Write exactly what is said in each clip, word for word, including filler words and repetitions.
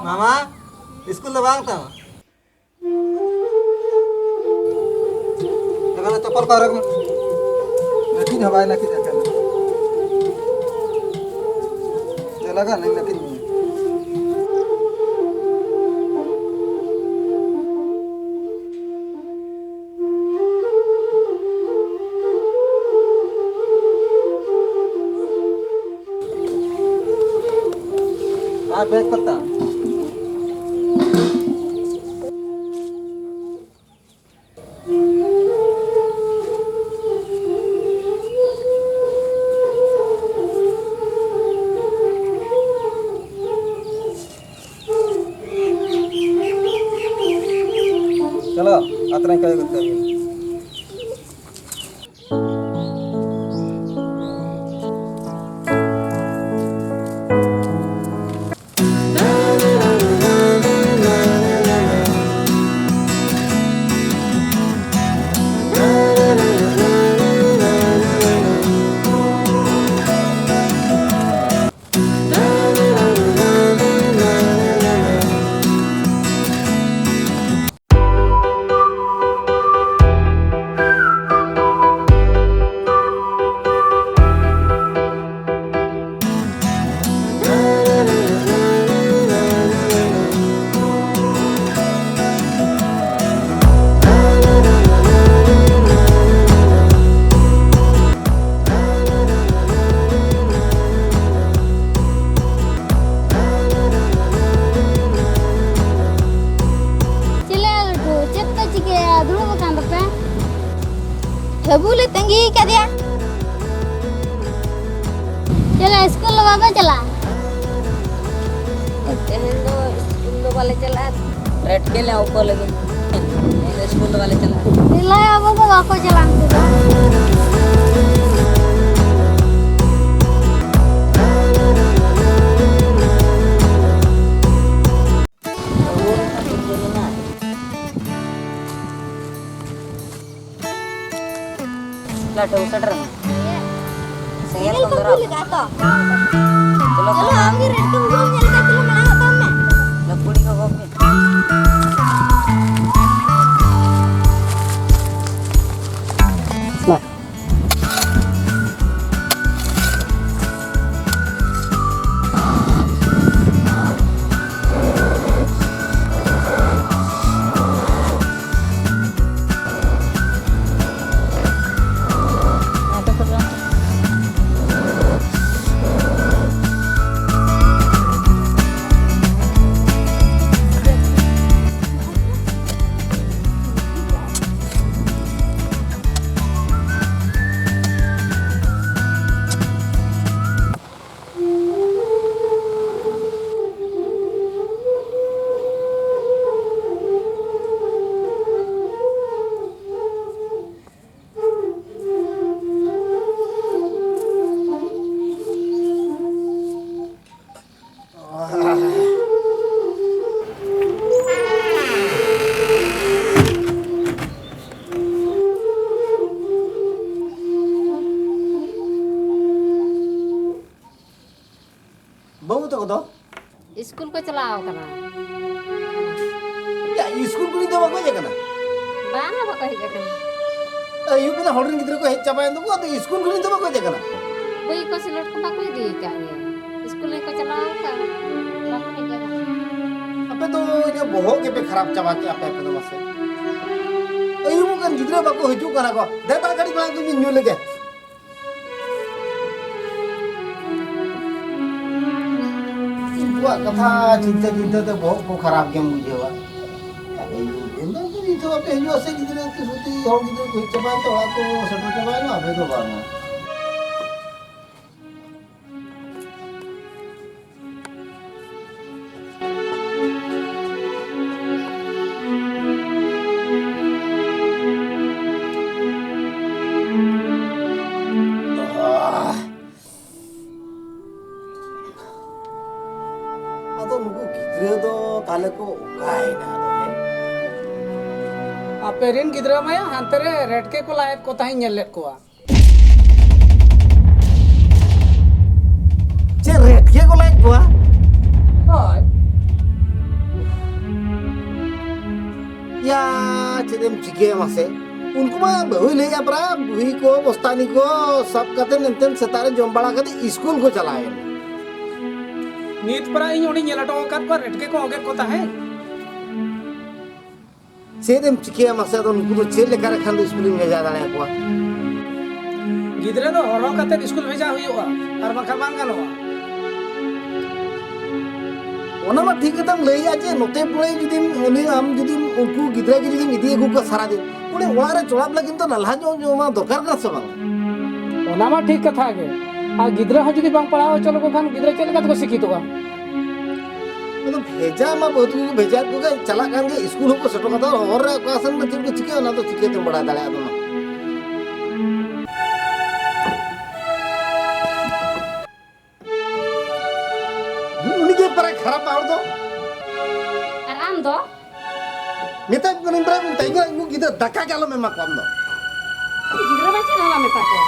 ᱢᱟᱢᱟ, ᱤᱥᱠᱩᱞ ᱫᱚ ᱵᱟᱝ ᱛᱟᱢᱟ? ᱮᱠᱷᱟᱱ ᱪᱚᱯᱚᱞ ᱠᱚ ᱦᱚᱨᱚᱜ ᱢᱮ᱾ ᱱᱟᱹᱠᱤᱡ ᱦᱚᱸ ᱵᱟᱭ ᱱᱟᱹᱠᱤᱡ ᱟᱠᱟᱱᱟ᱾ ᱪᱟᱞᱟᱜ ᱠᱟᱱ ᱱᱟᱹᱠᱤᱡ ᱢᱮ᱾ ᱟᱨ ᱵᱮᱜᱽ ᱠᱚᱛᱟ? ᱪᱚᱞᱚ, ᱟᱛᱨᱟᱧ ᱠᱚᱭᱚᱜ ᱠᱟᱛᱟ ᱢᱮᱭᱟ᱾ ᱪᱮᱞᱮ ᱞᱟᱹᱴᱩ, ᱪᱮᱫ ᱯᱮ ᱪᱤᱠᱟᱹᱭᱟ? ᱫᱩᱲᱩᱵ ᱟᱠᱟᱱ ᱫᱚᱯᱮ᱾ ᱦᱟᱹᱵᱩ ᱞᱮ ᱛᱟᱺᱜᱤ ᱠᱟᱫᱮᱭᱟ᱾ ᱪᱮᱞᱮ ᱤᱥᱠᱩᱞ ᱫᱚ ᱵᱟᱯᱮ ᱪᱟᱞᱟᱜᱼᱟ? ᱛᱮᱦᱮᱧ ᱫᱚ ᱤᱥᱠᱩᱞ ᱫᱚ ᱵᱟᱞᱮ ᱪᱟᱞᱟᱜᱼᱟ᱾ ᱨᱮᱴ ᱜᱮᱞᱮ ᱚᱠᱚ ᱞᱟᱹᱜᱤᱫ᱾ ᱛᱮᱦᱮᱧ ᱫᱚ ᱤᱥᱠᱩᱞ ᱫᱚ ᱵᱟᱞᱮ ᱪᱟᱞᱟᱜᱼᱟ᱾ ᱮᱞᱟᱭᱟ ᱵᱟᱵᱟ ᱵᱟᱠᱚ ᱪᱟᱞᱟᱜᱼᱟ ᱩᱱᱠᱩ ᱫᱚ᱾ ᱞᱟᱹᱴᱩ ᱥᱮᱴᱮᱨ ᱢᱮ᱾ ᱥᱮᱸᱜᱮᱞ ᱠᱚᱢ ᱫᱷᱚᱨᱟᱣ᱾ ᱪᱚᱞᱚ, ᱪᱚᱞᱚ, ᱟᱢ ᱜᱮ ᱨᱮᱰ ᱠᱚᱢ ᱡᱚᱢ ᱧᱮᱞ ᱠᱟᱛᱮ ᱪᱚᱞᱚ, ᱢᱟᱲᱟᱝ ᱚᱜ ᱛᱟᱵᱚᱱ ᱢᱮ᱾ ᱵᱟᱹᱵᱩ ᱛᱟᱠᱚ ᱫᱚ? ᱤᱥᱠᱩᱞ ᱠᱚ ᱪᱟᱞᱟᱣ ᱠᱟᱱᱟ᱾ ᱭᱟ, ᱤᱥᱠᱩᱞ ᱠᱷᱚᱱᱤᱧ ᱫᱚ ᱵᱟᱠᱚ ᱦᱮᱡ ᱟᱠᱟᱱᱟ? ᱵᱟᱝᱟ, ᱵᱟᱠᱚ ᱦᱮᱡ ᱟᱠᱟᱱᱟ᱾ ᱟᱹᱭᱩᱵ ᱵᱮᱞᱟ ᱦᱚᱲ ᱨᱮᱱ ᱜᱤᱫᱽᱨᱟᱹ ᱠᱚ ᱦᱮᱡ ᱪᱟᱵᱟᱭᱮᱱ ᱫᱚᱠᱚ, ᱟᱫᱚ ᱤᱥᱠᱩᱞ ᱠᱷᱚᱱᱤᱧ ᱫᱚ ᱵᱟᱠᱚ ᱦᱮᱡ ᱟᱠᱟᱱᱟ? ᱵᱳᱭ ᱠᱚ ᱥᱤᱞᱚᱴ ᱠᱚ ᱵᱟᱠᱚ ᱤᱫᱤ ᱟᱠᱟᱫ ᱜᱮᱭᱟ᱾ ᱤᱥᱠᱩᱞ ᱜᱮᱠᱚ ᱪᱟᱞᱟᱣ ᱟᱠᱟᱱ, ᱵᱟᱠᱚ ᱦᱮᱡ ᱟᱠᱟᱱᱟ᱾ ᱟᱯᱮ ᱫᱚ ᱤᱧᱟᱹᱜ ᱵᱚᱦᱚᱜ ᱜᱮᱯᱮ ᱠᱷᱟᱨᱟᱯ ᱪᱟᱵᱟ ᱠᱮᱫᱼᱟ ᱯᱮ ᱟᱯᱮ ᱫᱚ ᱢᱟᱥᱮ᱾ ᱟᱹᱭᱩᱵ ᱟᱠᱟᱱ, ᱜᱤᱫᱽᱨᱟᱹ ᱵᱟᱠᱚ ᱦᱤᱡᱩᱜ ᱠᱟᱱᱟ ᱠᱚ᱾ ᱫᱮ ᱫᱟᱜ ᱠᱟᱹᱴᱤᱡ ᱢᱟᱲᱟᱝ ᱫᱚ ᱤᱧ ᱧᱩ ᱞᱮᱜᱮ᱾ ᱩᱱᱠᱩᱣᱟᱜ ᱠᱟᱛᱷᱟ ᱪᱤᱱᱛᱟᱹ ᱪᱤᱱᱛᱟᱹ ᱛᱮ ᱵᱚᱦᱚᱜ ᱠᱚ ᱠᱷᱟᱨᱟᱯ ᱜᱮᱢ ᱵᱩᱡᱷᱟᱹᱣᱟ᱾ ᱟᱫᱚ ᱤᱧ ᱫᱚ ᱱᱤᱛ ᱦᱚᱸ ᱵᱟᱯᱮ ᱦᱤᱡᱩᱜᱼᱟ ᱥᱮ, ᱜᱤᱫᱽᱨᱟᱹ ᱠᱚ ᱪᱷᱩᱴᱤ, ᱦᱚᱲ ᱜᱤᱫᱽᱨᱟᱹ ᱠᱚ ᱦᱮᱡ ᱪᱟᱵᱟᱭᱮᱱ ᱛᱮ ᱚᱲᱟᱜ ᱠᱚ ᱥᱮᱴᱮᱨ ᱪᱟᱵᱟᱭᱮᱱᱟ, ᱟᱯᱮ ᱫᱚ ᱵᱟᱝᱟ᱾ ᱟᱫᱚ ᱱᱩᱠᱩ ᱜᱤᱫᱽᱨᱟᱹ ᱫᱚ ᱛᱟᱦᱞᱮ ᱠᱚ ᱚᱠᱟᱭᱮᱱᱟ ᱟᱫᱚ, ᱦᱮᱸ? ᱟᱯᱮ ᱨᱤᱱ ᱜᱤᱫᱽᱨᱟᱹ ᱢᱟᱭᱟ ᱦᱟᱱᱛᱮ ᱨᱮ ᱨᱮᱴᱠᱮ ᱠᱚ ᱞᱟᱭᱮᱫ ᱠᱚ ᱛᱟᱦᱮᱸᱧ ᱧᱮᱞ ᱞᱮᱫ ᱠᱚᱣᱟ᱾ ᱪᱮᱫ ᱨᱮᱴᱠᱮ ᱠᱚ ᱞᱟᱭᱮᱫ ᱠᱚᱣᱟ? ᱦᱳᱭ᱾ ᱭᱟ, ᱪᱮᱫ ᱮᱢ ᱪᱤᱠᱟᱹᱭᱟ ᱢᱟᱥᱮ? ᱩᱱᱠᱩ ᱢᱟ ᱵᱟᱹᱦᱩᱭ ᱞᱟᱹᱭᱮᱫᱼᱟ, ᱯᱨᱟᱭ ᱵᱩᱦᱤ ᱠᱚ, ᱵᱚᱥᱛᱟᱱᱤ ᱠᱚ ᱥᱟᱵ ᱠᱟᱛᱮ ᱮᱱᱛᱮ ᱥᱮᱛᱟᱜ ᱨᱮ ᱡᱚᱢ ᱵᱟᱲᱟ ᱠᱟᱛᱮ ᱤᱥᱠᱩᱞ ᱠᱚ ᱪᱟᱞᱟᱣᱮᱱ᱾ ᱱᱤᱛ ᱯᱨᱟᱭ ᱤᱧ ᱚᱸᱰᱮᱧ ᱧᱮᱞ ᱦᱚᱴᱚ ᱟᱠᱟᱫ ᱠᱚᱣᱟ, ᱨᱮᱴᱠᱮ ᱠᱚ ᱚᱜᱮᱫ ᱠᱚ ᱛᱟᱦᱮᱸᱫ᱾ ᱪᱮᱫ ᱮᱢ ᱪᱤᱠᱟᱹᱭᱟ ᱢᱟᱥᱮ? ᱟᱫᱚ ᱱᱩᱠᱩ ᱫᱚ ᱪᱮᱫ ᱞᱮᱠᱟ ᱨᱮ ᱠᱷᱟᱱ ᱫᱚ ᱤᱥᱠᱩᱞᱤᱧ ᱵᱷᱮᱡᱟ ᱫᱟᱲᱮᱭᱟᱠᱚᱣᱟ? ᱜᱤᱫᱽᱨᱟᱹ ᱫᱚ ᱦᱚᱨᱦᱚ ᱠᱟᱛᱮ ᱤᱥᱠᱩᱞ ᱵᱷᱮᱡᱟ ᱦᱩᱭᱩᱜᱼᱟ, ᱟᱨ ᱵᱟᱝᱠᱷᱟᱱ ᱵᱟᱝ ᱜᱟᱱᱚᱜᱼᱟ᱾ ᱚᱱᱟ ᱢᱟ ᱴᱷᱤᱠ ᱠᱟᱛᱷᱟᱢ ᱞᱟᱹᱭᱮᱜᱼᱟ ᱡᱮ ᱱᱚᱛᱮ ᱯᱩᱨᱟᱹ ᱡᱩᱫᱤᱢ, ᱩᱱᱤ ᱟᱢ ᱡᱩᱫᱤᱢ ᱩᱱᱠᱩ ᱜᱤᱫᱽᱨᱟᱹ ᱜᱮ ᱡᱩᱫᱤᱢ ᱤᱫᱤ ᱟᱹᱜᱩ ᱠᱚᱣᱟ ᱥᱟᱨᱟᱫᱤᱱ, ᱩᱱᱤ ᱚᱲᱟᱜ ᱨᱮ ᱪᱚᱲᱟᱯ ᱞᱟᱹᱜᱤᱫ ᱫᱚ ᱱᱟᱞᱦᱟ ᱧᱚᱜ ᱡᱚᱢᱟ ᱫᱚᱨᱠᱟᱨ ᱠᱟᱱᱟ ᱥᱮ ᱵᱟᱝ? ᱚᱱᱟ ᱢᱟ ᱴᱷᱤᱠ ᱠᱟᱛᱷᱟ ᱜᱮ᱾ ᱟᱨ ᱜᱤᱫᱽᱨᱟᱹ ᱦᱚᱸ ᱡᱩᱫᱤ ᱵᱟᱝ ᱯᱟᱲᱦᱟᱣ ᱦᱚᱪᱚ ᱞᱮᱠᱚ ᱠᱷᱟᱱ ᱜᱤᱫᱽᱨᱟᱹ ᱪᱮᱫ ᱞᱮᱠᱟ ᱛᱮᱠᱚ ᱥᱤᱠᱠᱷᱤᱛᱚᱜᱼᱟ? ᱟᱫᱚ ᱵᱷᱮᱡᱟ ᱢᱟ ᱵᱟᱹᱦᱩ ᱛᱟᱠᱚ ᱠᱚ ᱵᱷᱮᱡᱟᱭᱮᱫ ᱠᱚᱜᱮ, ᱪᱟᱞᱟᱜ ᱠᱟᱱ ᱜᱮ, ᱤᱥᱠᱩᱞ ᱦᱚᱸᱠᱚ ᱥᱮᱴᱮᱨ ᱠᱟᱫᱟ, ᱦᱚᱨ ᱨᱮ ᱚᱠᱟ ᱥᱮᱱ ᱫᱚ ᱪᱮᱫ ᱠᱚ ᱪᱤᱠᱟᱹᱭᱟ ᱚᱱᱟ ᱫᱚ ᱪᱤᱠᱟᱹᱛᱮᱢ ᱵᱟᱲᱟᱭ ᱫᱟᱲᱮᱭᱟᱜᱼᱟ ᱟᱫᱚ ᱢᱟ᱾ ᱩᱱᱤ ᱜᱮ ᱯᱟᱨᱟ ᱠᱷᱟᱨᱟᱯ ᱦᱚᱲ ᱫᱚ᱾ ᱟᱨ ᱟᱢ ᱫᱚ? ᱢᱮᱛᱟᱭ ᱠᱟᱹᱱᱟᱹᱧ ᱯᱨᱟᱭ ᱢᱮᱛᱟᱭ ᱠᱟᱱᱟ, ᱤᱧ ᱜᱤᱫᱽᱨᱟᱹ ᱫᱟᱠᱟ ᱜᱮ ᱟᱞᱚᱢ ᱮᱢᱟ ᱠᱚᱣᱟ ᱟᱢ ᱫᱚ᱾ ᱜᱤᱫᱽᱨᱟᱹ ᱢᱟ ᱪᱮᱫ ᱦᱚᱸ ᱵᱟᱢ ᱢᱮᱛᱟ ᱠᱚᱣᱟ᱾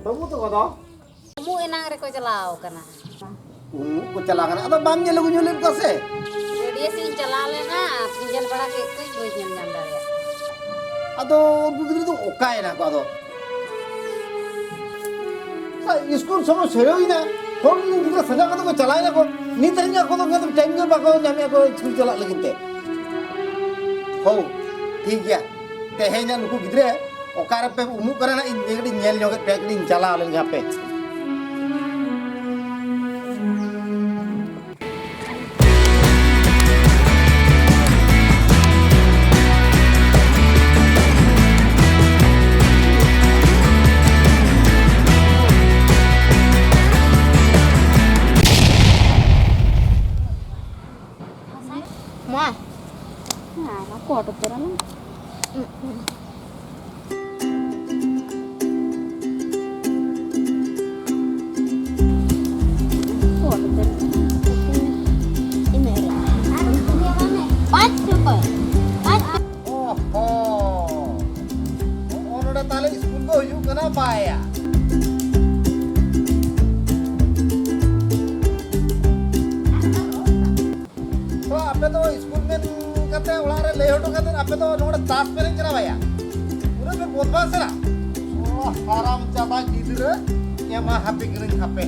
ᱵᱟᱹᱵᱩ ᱛᱟᱠᱚ ᱫᱚ? ᱩᱢᱩᱜ ᱮᱱᱟᱝ ᱨᱮᱠᱚ ᱪᱟᱞᱟᱣ ᱠᱟᱱᱟ᱾ ᱩᱢᱩᱜ ᱠᱚ ᱪᱟᱞᱟᱣ ᱠᱟᱱᱟ, ᱟᱫᱚ ᱵᱟᱢ ᱧᱮᱞ ᱟᱹᱜᱩ ᱧᱚᱜ ᱞᱮᱫ ᱠᱚᱣᱟ ᱥᱮ? ᱜᱟᱹᱰᱭᱟᱹ ᱥᱮᱫ ᱤᱧ ᱪᱟᱞᱟᱣ ᱞᱮᱱᱟ, ᱧᱮᱞ ᱵᱟᱲᱟ ᱠᱮᱫ ᱠᱚᱣᱟᱧ, ᱵᱟᱹᱧ ᱧᱮᱞ ᱧᱟᱢ ᱫᱟᱲᱮᱭᱟᱜ ᱠᱚᱣᱟ᱾ ᱟᱫᱚ ᱩᱱᱠᱩ ᱜᱤᱫᱽᱨᱟᱹ ᱫᱚ ᱚᱠᱟᱭᱮᱱᱟ ᱠᱚ ᱟᱫᱚ? ᱟ, ᱤᱥᱠᱩᱞ ᱥᱚᱢᱚᱭ ᱥᱮᱨᱮᱣ ᱮᱱᱟ, ᱦᱚᱲ ᱨᱮᱱ ᱜᱤᱫᱽᱨᱟᱹ ᱥᱟᱡᱟᱣ ᱠᱟᱛᱮ ᱠᱚ ᱪᱟᱞᱟᱣ ᱮᱱᱟ ᱠᱚ, ᱱᱤᱛ ᱦᱟᱹᱵᱤᱡ ᱟᱠᱚ ᱫᱚ ᱴᱟᱭᱤᱢ ᱜᱮ ᱵᱟᱠᱚ ᱧᱟᱢᱮᱫᱼᱟ ᱠᱚ ᱤᱥᱠᱩᱞ ᱪᱟᱞᱟᱜ ᱞᱟᱹᱜᱤᱫ ᱛᱮ᱾ ᱦᱳ, ᱴᱷᱤᱠ ᱜᱮᱭᱟ, ᱛᱮᱦᱮᱧ ᱱᱩᱠᱩ ᱜᱤᱫᱽᱨᱟᱹ ᱚᱠᱟᱨᱮᱯᱮ ᱩᱢᱩᱜ ᱠᱟᱱᱟ ᱱᱟᱜ, ᱤᱧ ᱠᱟᱹᱴᱤᱡ ᱧᱮᱞ ᱧᱚᱜᱮᱫ ᱯᱮᱭᱟ, ᱠᱟᱹᱴᱤᱡ ᱤᱧ ᱪᱟᱞᱟᱣ ᱞᱮᱱ ᱜᱮ ᱦᱟᱯᱮ᱾ ᱢᱟ᱾ ᱟᱨ ᱠᱚᱴ ᱩᱛᱟᱹᱨ ᱟᱞᱟᱝ᱾ ᱠᱚᱴ ᱩᱛᱟᱹᱨ ᱟᱞᱟᱝ᱾ ᱤᱱᱟᱹ ᱨᱮ᱾ ᱯᱟᱸᱪ ᱨᱩᱯᱟᱹ᱾ ᱯᱟᱸᱪ᱾ ᱚᱦᱚ᱾ ᱱᱚᱜᱼᱚ ᱱᱚᱰᱮ ᱛᱟᱦᱞᱮ ᱤᱥᱠᱩᱞ ᱫᱚ ᱦᱩᱭᱩᱜ ᱠᱟᱱᱟ ᱵᱟᱭᱟ᱾ ᱛᱚ ᱟᱯᱮ ᱫᱚ ᱤᱥᱠᱩᱞ ᱢᱮᱱ ᱠᱟᱛᱮ ᱚᱲᱟᱜ ᱨᱮ ᱞᱟᱹᱭ ᱦᱚᱴᱚ ᱠᱟᱛᱮ ᱟᱯᱮ ᱫᱚ ᱱᱚᱰᱮ ᱛᱟᱥ ᱯᱮ ᱮᱱᱮᱡ ᱠᱟᱱᱟ ᱵᱟᱭᱟ? ᱯᱩᱨᱟᱹ ᱯᱮ ᱵᱚᱫᱢᱟᱥ ᱮᱱᱟ᱾ ᱚ, ᱦᱟᱨᱟᱢ ᱪᱟᱵᱟ ᱜᱤᱫᱽᱨᱟᱹ, ᱮᱢᱟ ᱦᱟᱯᱮ ᱠᱟᱹᱱᱟᱹᱧ ᱦᱟᱯᱮ᱾